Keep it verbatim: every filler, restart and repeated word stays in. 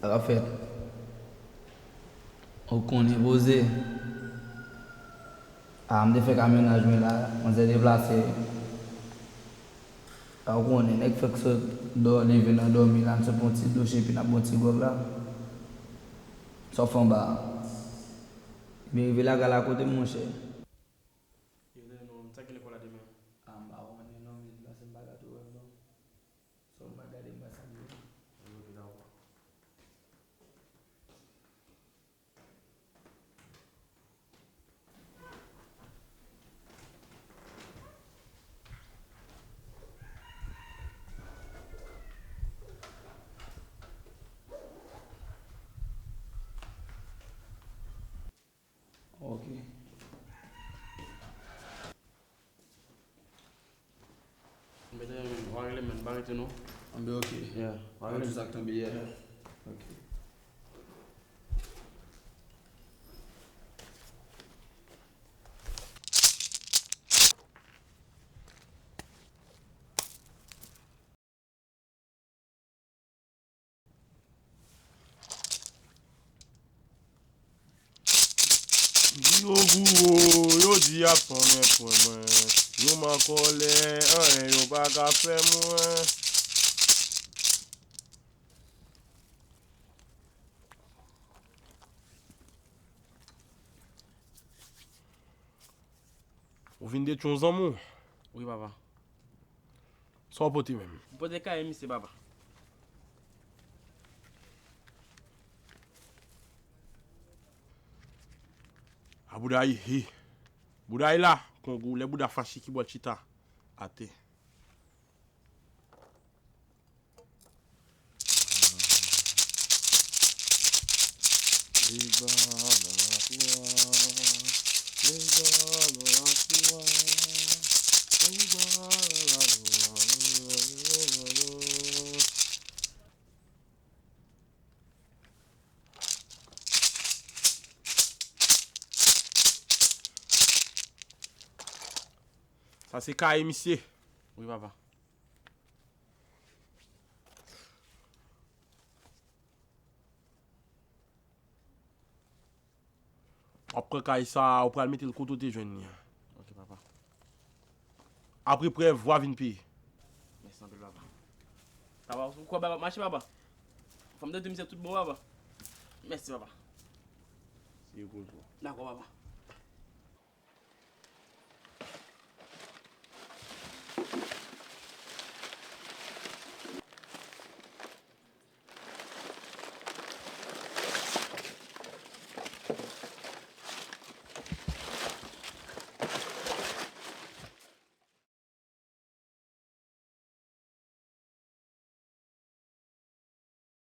Sa k ap fèt? Ou konnen poze. A, m te fè ka mennaj mwen la, manzè deplase. A, ou konnen, nèg fèk sot dò, leve nan dòmi la, n sot pran ti douch epi n ap bon ti gwòg la. Sòf anba a. Ebyen, rive lakay la kote m, monchè? Yo te nou, sa gen lekòl la demen? A, m pa konnen non, men pase m pa ka twò wè l non. Sòl m pa gade m pa sa m ye. Ok, dakò. Ok. Mete men, w a rele men, pa rete non. Anben, ok. Yeah, w a rele men. Sa k tonbe yè. Yeah. Ok. Yo gwo, yo di y ap tonbe pran mwen. Yo m an kòlè, anyen yo pa ka fè mwen. Ou vin detwi yon zanmi w? Wi, papa. Sa w pote menm? M pote kaye misye, papa. A bouda yi, hi. Bouda yi la, kongou, lè bouda fache ki bò l chita atè. Sa se kaye misye. Wi, papa. W ap pran kaye sa a, ou pral mete l kote w te jwenn li an. Ok, papa. Apre prèv, w a vin peye. Mèsi anpil, papa. Papa, ou kwè bagay ap mache, papa? Fò m tande misye tout bon, papa. Mèsi, papa. Se yo konsa. Dakò, papa.